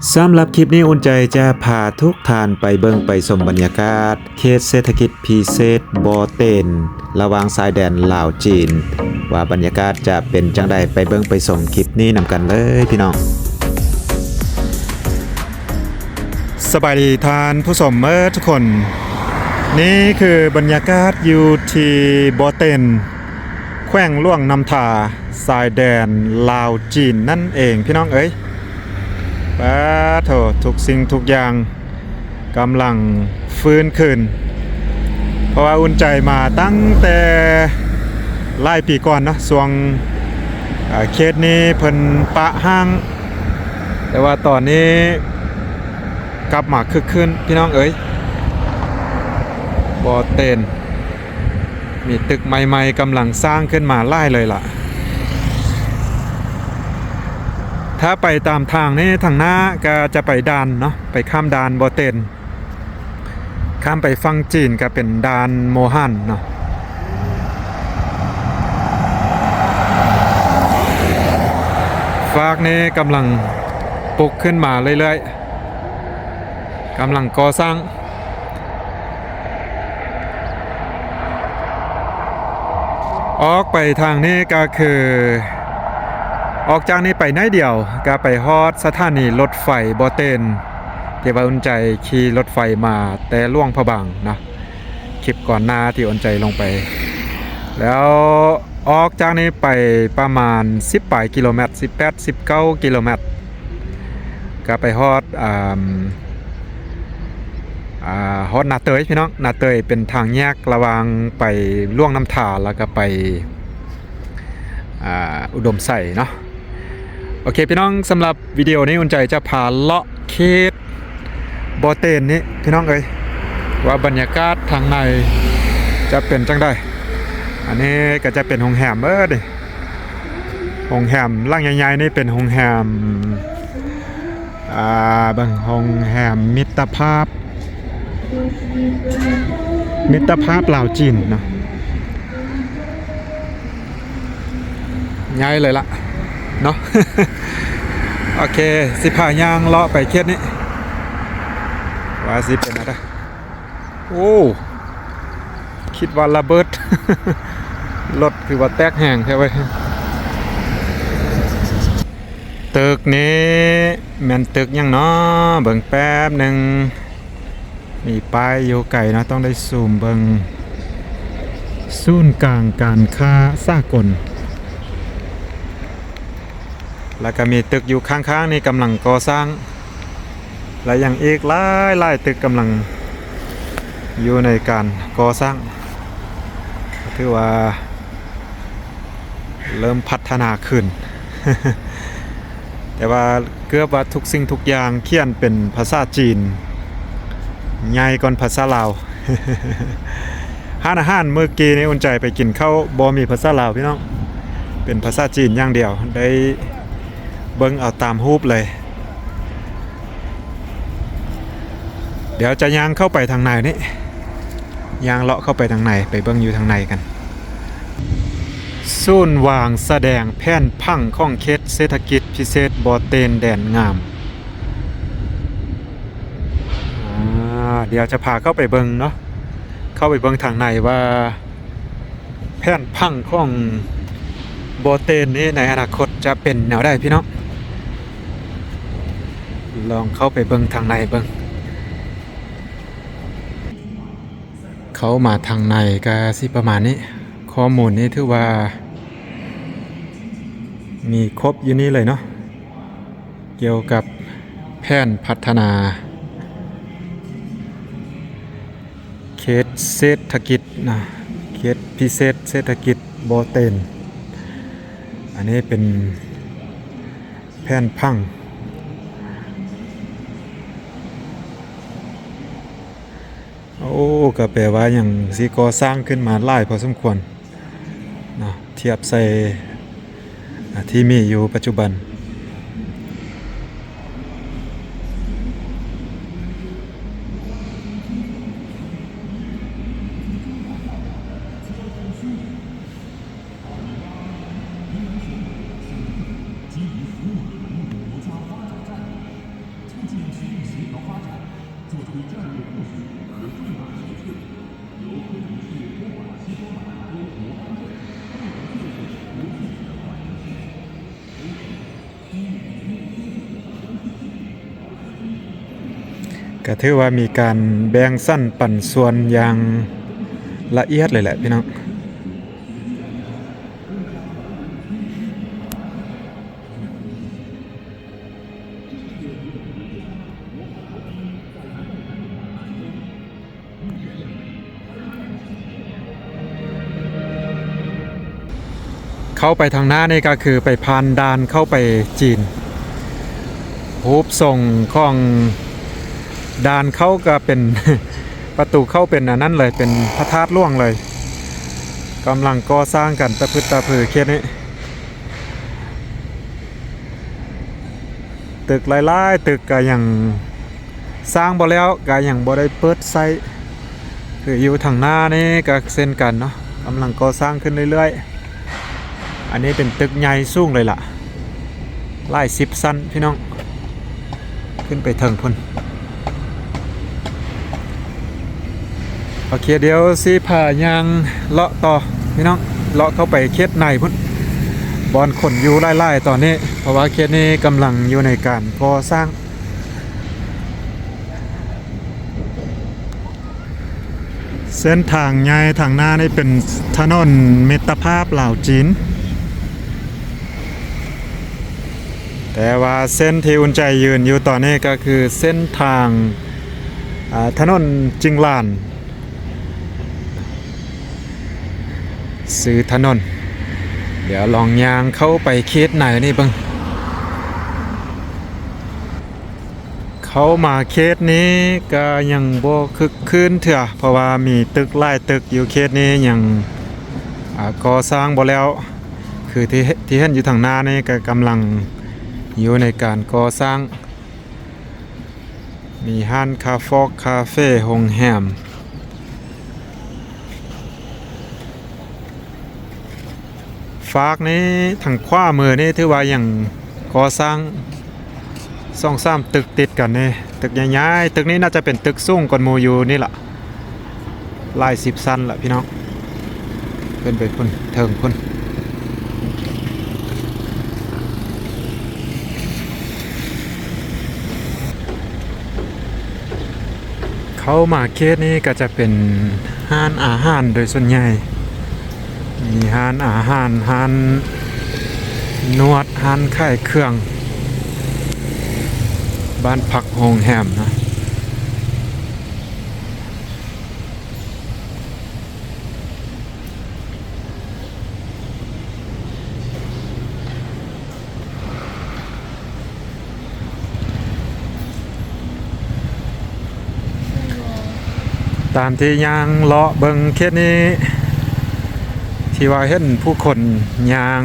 ສຳລັບຄລິບນີ້ ອຸ່ນໃຈຈະພາທຸກທ່ານໄປເບິ່ງໄປຊົມບັນຍາກາດເຂດເສດຖະກິດພິເສດບໍ່ເຕັນ ລະຫວ່າງຊາຍແດນລາວ-ຈີນ ວ່າບັນຍາກາດຈະເປັນຈັ່ງໃດ. ໄປເບິ່ງໄປຊົມຄລິບນີ້ນຳກັນເລີຍພີ່ນ້ອງ. ສະບາຍດີທ່ານຜູ້ຊົມເອີທຸກຄົນ, ນີ້ຄືບັນຍາກາດຢູ່ທີ່ບໍ່ເຕັນ ແຂວງຫຼວງນ້ຳທາ ຊາຍແດນລາວ-ຈີນນັ້ນເອງພີ່ນ້ອງເອີຍ. ປາໂທ້ ທຸກສິ່ງທຸກຢ່າງກຳລັງຟື້ນຄືນ ເພາະວ່າອຸ່ນໃຈມາຕັ້ງແຕ່ຫຼາຍປີກ່ອນເນາະ, ຊ່ວງ ເຂດນີ້ເພິ່ນປະຮ້າງ ແຕ່ວ່າຕອນນີ້ກັບມາຄຶກຄື້ນພີ່ນ້ອງເອີຍ. ບໍ່ເຕັນ ມີຕຶກໃໝ່ໆກຳລັງສ້າງຂຶ້ນມາຫຼາຍເລີຍລະ. ຖ້າໄປຕາມທາງນີ້ ທາງໜ້າກະຈະໄປດ່ານເນາະ, ໄປຂ້າມດ່ານບໍ່ເຕັນ, ຂ້າມໄປຝັ່ງຈີນກະເປັນດ່ານໂມຮານເນາະ. ຟາກນີ້ກຳລັງປຸກຂຶ້ນມາເລື້ອຍໆ, ກຳລັງກໍ່ສ້າງ. ອອກໄປທາງນີ້ກະຄື ອອກຈາກນີ້ໄປໜ້ອຍດຽວກະໄປຮອດສະຖານີລົດໄຟບໍ່ເຕັນ ທີ່ວ່າອຸ່ນໃຈຂີ່ລົດໄຟມາແຕ່ຫຼວງພະບາງເນາະ, ຄລິບກ່ອນໜ້າທີ່ອຸ່ນໃຈລົງໄປ. ແລ້ວອອກຈາກນີ້ໄປປະມານສິບປາຍກິໂລແມັດ, ສິບແປດ ສິບເກົ້າກິໂລແມັດ ກະໄປຮອດ ອ່າ ອ່າ ຮອດນາເຕີຍພີ່ນ້ອງ. ນາເຕີຍເປັນທາງແຍກລະຫວ່າງໄປຫຼວງນ້ຳທາ ແລ້ວກະໄປ ອ່າ ອຸດົມໄຊເນາະ. ໂອເຄພີ່ນ້ອງ, ສຳລັບວິດີໂອນີ້ ອຸ່ນໃຈຈະພາເລາະເຂດບໍ່ເຕັນນີ້ພີ່ນ້ອງເອີຍ ວ່າບັນຍາກາດທາງໃນຈະເປັນຈັ່ງໃດ. ອັນນີ້ກະຈະເປັນໂຮງແຮມເດີ, ໂຮງແຮມຫຼັງໃຫຍ່ໆນີ້ເປັນໂຮງແຮມ ອ່າ ເບິ່ງ ໂຮງແຮມມິດຕະພາບ ມິດຕະພາບລາວ-ຈີນເນາະ. ໃຫຍ່ເລີຍລະເນາະ. ໂອເຄ ຊິພາຍ່າງເລາະໄປເຂດນີ້ ວ່າຊິເປັນແນວໃດ. ໂອ້ ຄິດວ່າລະເບີດ ລົດຄືວ່າແຕກແຮງແທ້ເວີຍ. ຕຶກນີ້ແມ່ນຕຶກຫຍັງເນາະ? ເບິ່ງແປັບໜຶ່ງ. ມີປ້າຍຢູ່ໄກເນາະ, ຕ້ອງໄດ້ຊູມເບິ່ງ. ສູນກາງການຄ້າສາກົນ ແລ້ວກະມີຕຶກຢູ່ຂ້າງໆນີ້ກຳລັງກໍ່ສ້າງ ແລະ ຍັງອີກຫຼາຍໆຕຶກກຳລັງຢູ່ໃນການກໍ່ສ້າງ, ຖືວ່າເລີ່ມພັດທະນາຂຶ້ນ. ແຕ່ວ່າເກືອບວ່າທຸກສິ່ງທຸກຢ່າງຂຽນເປັນພາສາຈີນ ໃຫຍ່ກ່ອນພາສາລາວ. ຮ້ານອາຫານມື້ກີ້ນີ້ ອຸ່ນໃຈໄປກິນເຂົ້າ ບໍ່ມີພາສາລາວພີ່ນ້ອງ, ເປັນພາສາຈີນຢ່າງດຽວ, ໄດ້ເບິ່ງເອົາຕາມຮູບເລີຍ. ດຽວຈະຍ່າງເຂົ້າໄປທາງໃນນີ້ ຍ່າງເລາະເຂົ້າໄປທາງໃນ ໄປເບິ່ງຢູ່ທາງໃນກັນ. ສູນວາງສະແດງແຜນຜັງຂອງເຂດເສດຖະກິດພິເສດບໍ່ເຕັນແດນງາມ. ອ່າ ດຽວຈະພາເຂົ້າໄປເບິ່ງເນາະ, ເຂົ້າໄປເບິ່ງທາງໃນວ່າ ແຜນຜັງຂອງບໍ່ເຕັນນີ້ໃນອະນາຄົດຈະເປັນແນວໃດພີ່ນ້ອງ. ລອງເຂົ້າໄປເບິ່ງທາງໃນເບິ່ງ. ເຂົ້າມາທາງໃນກະຊິປະມານນີ້, ຂໍ້ມູນນີ້ຖືວ່າມີຄົບຢູ່ນີ້ເລີຍເນາະ, ກ່ຽວກັບແຜນພັດທະນາ ເຂດເສດຖະກິດນະ, ເຂດພິເສດເສດຖະກິດບໍ່ເຕັນ. ອັນນີ້ເປັນແຜນຜັງ. ໂອ້ ກະແປວ່າຍັງຊິກໍ່ສ້າງຂຶ້ນມາຫຼາຍພໍສົມຄວນເນາະ. ທຽບໃສ່ ອາ ທີ່ມີຢູ່ປັດຈຸບັນ. ກໍຖືວ່າມີການແບ່ງຊັ້ນປັນສ່ວນຢ່າງລະອຽດເລີຍແຫຼະພີ່ນ້ອງ. ເຂົ້າໄປທາງໜ້ານີ້ກໍຄືໄປຜ່ານດ່ານເຂົ້າໄປຈີນ. ຮູບຊົງຂອງດ່ານເຂົ້າກໍເປັນ ປະຕູເຂົ້າເປັນອັນນັ້ນເລີຍ ເປັນພະທາດຫຼວງເລີຍ. ກຳລັງກໍ່ສ້າງກັນຕະພຶດຕະເພີເຂດນີ້. ຕຶກຫຼາຍໆຕຶກກໍຍັງສ້າງບໍ່ແລ້ວ ກໍຍັງບໍ່ໄດ້ເປີດໃຊ້. ຄືຢູ່ທາງໜ້ານີ້ກໍເຊັ່ນກັນເນາະ ກຳລັງກໍ່ສ້າງຂຶ້ນເລື້ອຍໆ. ອັນນີ້ເປັນຕຶກໃຫຍ່ສູງເລີຍລະ ຫຼາຍສິບຊັ້ນພີ່ນ້ອງ ຂຶ້ນໄປເທິງພຸ້ນ. ໂອເຄ ດຽວຊິພາຍ່າງເລາະຕໍ່ພີ່ນ້ອງ ເລາະເຂົ້າໄປເຂດໃນພຸ້ນ ບ່ອນຄົນຢູ່ຫຼາຍໆຕອນນີ້ ເພາະວ່າເຂດນີ້ກຳລັງຢູ່ໃນການກໍ່ສ້າງ. ເສັ້ນທາງໃຫຍ່ທາງໜ້ານີ້ເປັນຖະໜົນມິດຕະພາບລາວຈີນ ແຕ່ວ່າເສັ້ນທີ່ອຸ່ນໃຈຢືນຢູ່ຕອນນີ້ກໍຄືເສັ້ນທາງ ອາ ຖະໜົນຈິງຫຼານ ຊື່ຖະໜົນ. ດຽວລອງຍ່າງເຂົ້າໄປເຂດໃນນີ້ເບິ່ງ. ເຂົ້າມາເຂດນີ້ກໍຍັງບໍ່ຄຶກຄື້ນເທື່ອ ເພາະວ່າມີຕຶກຫຼາຍຕຶກຢູ່ເຂດນີ້ຍັງ ອາ ກໍ່ສ້າງບໍ່ແລ້ວ. ຄືທີ່ ທີ່ເຫັນຢູ່ທາງໜ້ານີ້ກໍກຳລັງຢູ່ໃນການກໍ່ສ້າງ. ມີຮ້ານຄາຟອກ ຄາເຟ ໂຮງແຮມ. ຟາກນີ້ ທາງຂວາມືນີ້ຖືວ່າຍັງກໍ່ສ້າງສອງສາມຕຶກຕິດກັນນີ້ ຕຶກໃຫຍ່ໆ. ຕຶກນີ້ໜ້າຈະເປັນຕຶກສູງກວ່າໝູ່ຢູ່ນີ້ລະ. ຫຼາຍສິບຊັ້ນລະພີ່ນ້ອງ ຂຶ້ນໄປພຸ້ນເທິງພຸ້ນ. ເຂົ້າມາເຂດນີ້ກໍຈະເປັນຮ້ານອາຫານໂດຍສ່ວນໃຫຍ່ ມີຮ້ານອາຫານ ຮ້ານນວດ ຮ້ານຂາຍເຄື່ອງ ບ້ານພັກໂຮງແຮມນະ. ຕາມທີ່ຍ່າງເລາະເບິ່ງເຂດນີ້ ທີ່ວ່າເຫັນຜູ້ຄົນຍ່າງ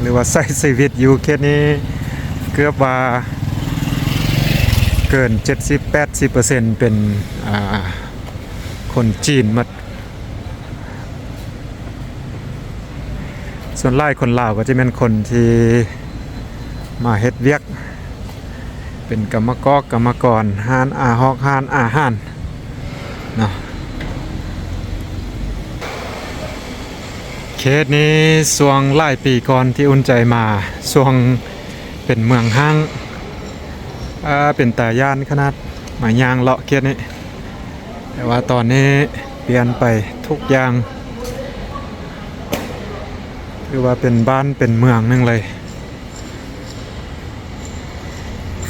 ຫຼືວ່າໃຊ້ຊີວິດຢູ່ເຂດນີ້ ເກືອບວ່າເກີນເຈັດສິບແປດສິບເປີເຊັນເປັນ ອາ ຄົນຈີນໝົດ. ສ່ວນຫຼາຍຄົນລາວກໍຈະແມ່ນຄົນທີ່ມາເຮັດວຽກເປັນກຳມະກອກ ກຳມະກອນ ຮ້ານອາຮອກ ຮ້ານອາຫານເນາະ. ເຂດນີ້ຊ່ວງຫຼາຍປີກ່ອນທີ່ອຸ່ນໃຈມາ ຊ່ວງເປັນເມືອງຮ້າງ ອາ ເປັນຕາຢ້ານຂະໜາດ ມາຍ່າງເລາະເຂດນີ້. ແຕ່ວ່າຕອນນີ້ປ່ຽນໄປທຸກຢ່າງ ຖືວ່າເປັນບ້ານເປັນເມືອງໜຶ່ງເລີຍ.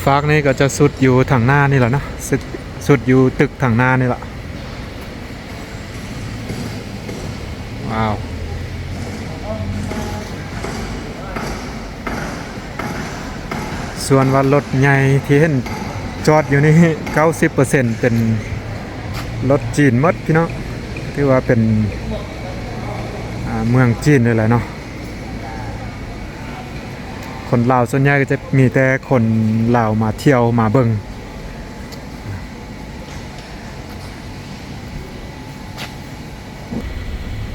ຟາກນີ້ກໍຈະສຸດຢູ່ທາງໜ້ານີ້ລະເນາະ ສຸດ ສຸດຢູ່ຕຶກທາງໜ້ານີ້ລະ. ວ້າວ ສ່ວນວ່າລົດໃຫຍ່ທີ່ເຫັນຈອດຢູ່ນີ້ ເກົ້າສິບເປີເຊັນເປັນລົດຈີນໝົດພີ່ນ້ອງ ຖືວ່າເປັນ ອາ ເມືອງຈີນເລີຍແຫຼະເນາະ. ຄົນລາວສ່ວນໃຫຍ່ກໍຈະມີແຕ່ຄົນລາວມາທ່ຽວມາເບິ່ງ.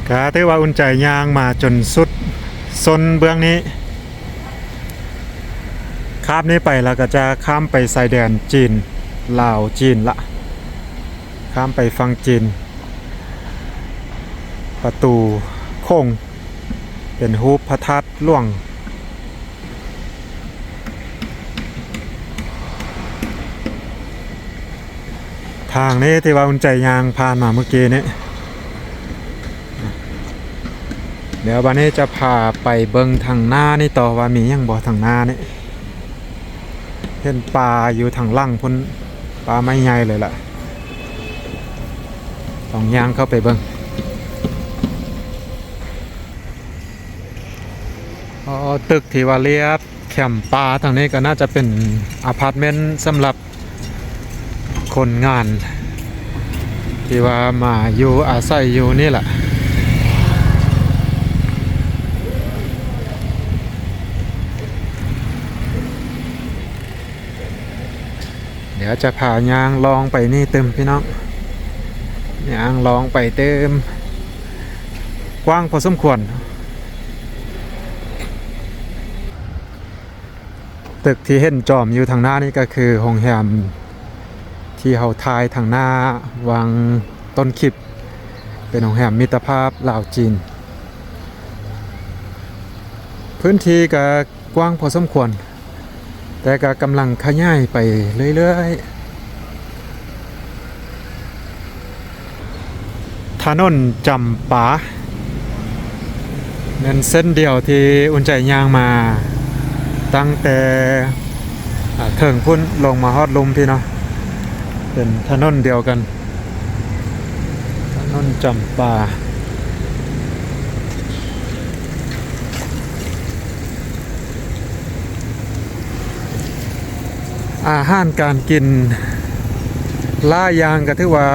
ກະຖືວ່າອຸ່ນໃຈຍ່າງມາຈົນສຸດໂຊນເບື້ອງນີ້ ຂ້າມນີ້ໄປແລ້ວກໍຈະຂ້າມໄປຊາຍແດນຈີນ ລາວຈີນລະ. ຂ້າມໄປຝັ່ງຈີນ ປະຕູໂຄ້ງ ເປັນຮູບພະທາດຫຼວງ. ທາງນີ້ທີ່ວ່າອຸ່ນໃຈຍ່າງຜ່ານມາເມື່ອກີ້ນີ້. ດຽວບັດນີ້ຈະພາໄປເບິ່ງທາງໜ້ານີ້ຕໍ່ວ່າມີຫຍັງບໍ່ທາງໜ້ານີ້. ເຫັນປ່າຢູ່ທາງຫຼັງພຸ້ນ, ປ່າໄມ້ໃຫຍ່ເລີຍລະ. ລອງຍ່າງເຂົ້າໄປເບິ່ງ. ອໍ ຕຶກທີ່ວ່າລຽບແຄມປ່າທາງນີ້ກໍໜ້າຈະເປັນອາພາດເມັນສຳລັບ ຄົນງານທີ່ວ່າມາຢູ່ອາໄສຢູ່ນີ້ລະ. ດຽວຈະພາຍ່າງລອງໄປນີ້ຕື່ມພີ່ນ້ອງ, ຍ່າງລອງໄປຕື່ມ. ກວ້າງພໍສົມຄວນ. ຕຶກທີ່ເຫັນຈອມຢູ່ທາງໜ້ານີ້ກໍຄືໂຮງແຮມທີ່ເຮົາຖ່າຍທາງໜ້າຫວ່າງຕົ້ນຄລິບ, ເປັນໂຮງແຮມມິດຕະພາບລາວຈີນ. ພື້ນທີ່ກໍກວ້າງພໍສົມຄວນ, ແຕ່ກໍກຳລັງຂະຫຍາຍໄປເລື້ອຍໆ. ຖະໜົນຈຳປາ ແມ່ນເສັ້ນດຽວທີ່ອຸ່ນໃຈຍ່າງມາຕັ້ງແຕ່ ອາ ເທິງພຸ້ນລົງມາຮອດລຸ່ມພີ້ເນາະ, ເປັນຖະໜົນດຽວກັນ, ຖະໜົນຈຳປາ. ອາຫານການກິນຫຼາຍຢ່າງກໍຖືວ່າ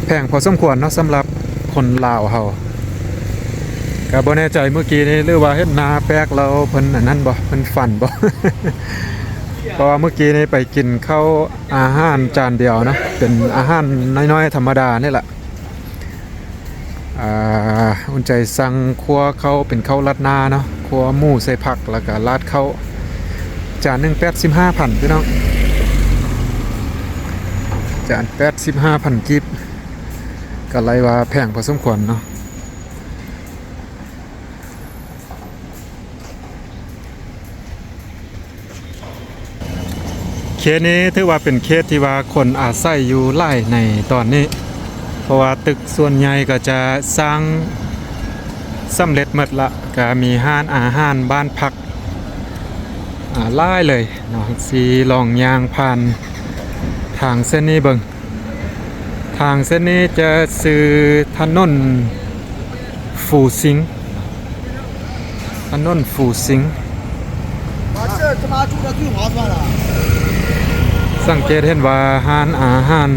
ແພງພໍສົມຄວນເນາະ ສຳລັບຄົນລາວເຮົາ. ກໍບໍ່ແນ່ໃຈມື້ກີ້ນີ້ ຫຼືວ່າເຫັນໜ້າແປກແລ້ວເພິ່ນອັນນັ້ນບໍ່ ເພິ່ນຝັນບໍ່ ເພາະວ່າມື້ກີ້ນີ້ໄປກິນເຂົ້າ ອາຫານຈານດຽວເນາະ ເປັນອາຫານນ້ອຍໆທຳມະດານີ້ລະ. ອາ ອຸ່ນໃຈສັ່ງຄົວເຂົ້າເປັນເຂົ້າລາດໜ້າເນາະ, ຄົວໝູໃສ່ຜັກ ແລ້ວກະລາດເຂົ້າ. ຈານໜຶ່ງແປດສິບຫ້າພັນພີ່ນ້ອງ, ຈານແປດສິບຫ້າພັນກີບ, ກໍໄລ່ວ່າແພງພໍສົມຄວນເນາະ. ເຂດນີ້ຖືວ່າເປັນເຂດທີ່ວ່າຄົນອາໄສຢູ່ຫຼາຍໃນຕອນນີ້, ເພາະວ່າຕຶກສ່ວນໃຫຍ່ກໍຈະສ້າງສຳເລັດໝົດລະ, ກໍມີຮ້ານອາຫານ, ບ້ານພັກ ອາ ຫຼາຍເລີຍເນາະ. ຊິລອງຍ່າງຜ່ານທາງເສັ້ນນີ້ເບິ່ງ. ທາງເສັ້ນນີ້ຈະຊື່ຖະໜົນຟູຊິງ, ຖະໜົນຟູຊິງ. ສັງເກດເຫັນວ່າຮ້ານອາຫານ,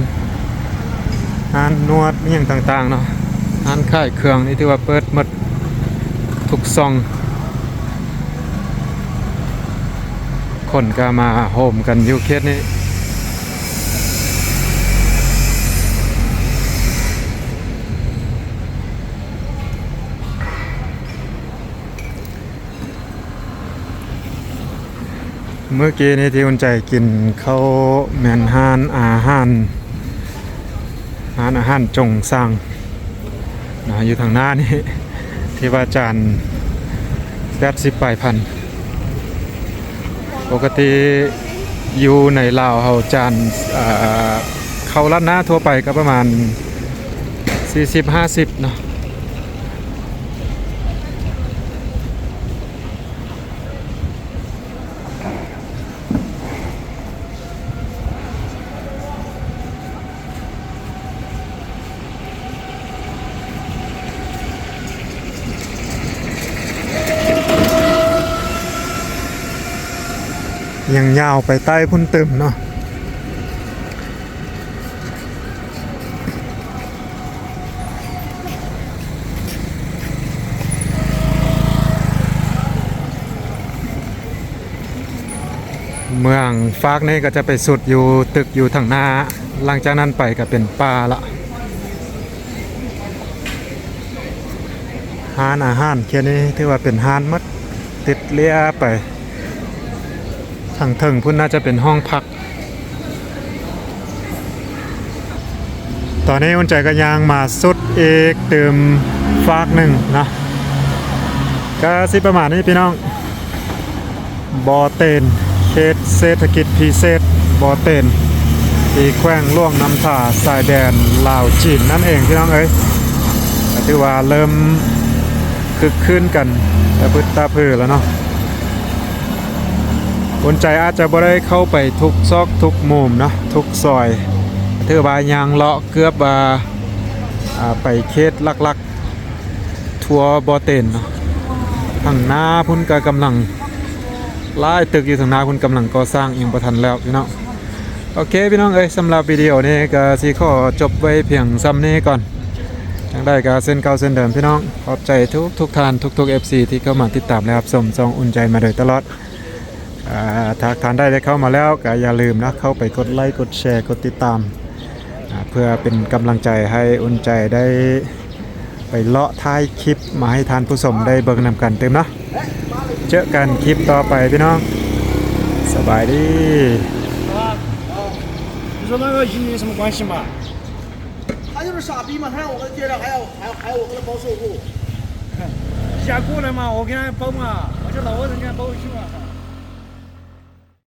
ຮ້ານນວດ ອີ່ຫຍັງຕ່າງໆເນາະ, ຮ້ານຂາຍເຄື່ອງນີ້ຖືວ່າເປີດໝົດ ທຸກຊ່ອງ, ຄົນກໍມາໂຮມກັນຢູ່ເຂດນີ້. ມື້ກີ້ນີ້ທີ່ອຸ່ນໃຈກິນເຂົ້າແມ່ນຮ້ານອາຫານ, ຮ້ານອາຫານຈົງຊ່າງເນາະ ຢູ່ທາງໜ້ານີ້ ທີ່ວ່າຈານແປດສິບປາຍພັນ. ປົກກະຕິຢູ່ໃນລາວເຮົາຈານ ເອີ ເຂົ້າລາດໜ້າທົ່ວໄປກໍປະມານສີ່ສິບ ຫ້າສິບເນາະ. ຍັງຍາວໄປໃຕ້ພຸ້ນຕື່ມເນາະ. ເມືອງຟາກນີ້ກໍຈະໄປສຸດຢູ່ຕຶກຢູ່ທາງໜ້າ, ຫຼັງຈາກນັ້ນໄປກໍເປັນປ່າລະ. ຮ້ານອາຫານເຂດນີ້ຖືວ່າເປັນຮ້ານໝົດ, ຕິດເລຍໄປ. ທາງເທິງພຸ້ນໜ້າຈະເປັນຫ້ອງພັກ. ຕອນນີ້ອຸ່ນໃຈກໍຍ່າງມາສຸດອີກຕື່ມຟາກໜຶ່ງເນາະ ກໍຊິປະມານນີ້ພີ່ນ້ອງ ບໍ່ເຕັນ ເຂດເສດຖະກິດພິເສດບໍ່ເຕັນ ທີ່ແຂວງຫຼວງນ້ຳທາ ຊາຍແດນລາວ-ຈີນນັ້ນເອງພີ່ນ້ອງເອີຍ. ກໍຖືວ່າເລີ່ມຄຶກຄື້ນກັນຕາພຶດຕາຜືແລ້ວເນາະ. ອຸ່ນໃຈອາດຈະບໍ່ໄດ້ເຂົ້າໄປທຸກຊອກທຸກມຸມເນາະ ທຸກຊອຍ ຖືວ່າຍ່າງເລາະເກືອບວ່າ ອ່າ ໄປເຂດຫຼັກໆທົ່ວບໍ່ເຕັນເນາະ. ທາງໜ້າພຸ້ນກໍກຳລັງ ຫຼາຍຕຶກຢູ່ທາງໜ້າພຸ້ນກຳລັງກໍ່ສ້າງ ຍັງບໍ່ທັນແລ້ວພີ່ນ້ອງ. ໂອເຄພີ່ນ້ອງເອີຍ ສຳລັບວິດີໂອນີ້ກໍຊິຂໍຈົບໄວ້ພຽງສ່ຳນີ້ກ່ອນ. ຈັ່ງໃດກໍເຊັ່ນເກົ່າເຊັ່ນເດີມພີ່ນ້ອງ ຂອບໃຈທຸກໆທ່ານ ທຸກໆເອັຟຊີ ທີ່ເຂົ້າມາຕິດຕາມ ແລະ ຮັບຊົມຊ່ອງອຸ່ນໃຈມາໂດຍຕະຫຼອດ. ອ່າ ຖ້າທ່ານໃດໄດ້ເຂົ້າມາແລ້ວກໍຢ່າລືມເນາະ ເຂົ້າໄປກົດໄລ ກົດແຊ ກົດຕິດຕາມ ອ່າ ເພື່ອເປັນກຳລັງໃຈໃຫ້ອຸ່ນໃຈໄດ້ໄປເລາະຖ່າຍຄລິບມາໃຫ້ທ່ານຜູ້ຊົມໄດ້ເບິ່ງນຳກັນຕື່ມເນາະ. ເຈີກັນຄລິບຕໍ່ໄປພີ່ນ້ອງ ສະບາຍດີ. 你说那个移民有什么关系吗？他就是傻逼嘛，他让我跟他借账，还要还要还要我跟他包首付。你先过来嘛，我跟他包嘛，我这老外人跟他包一起嘛。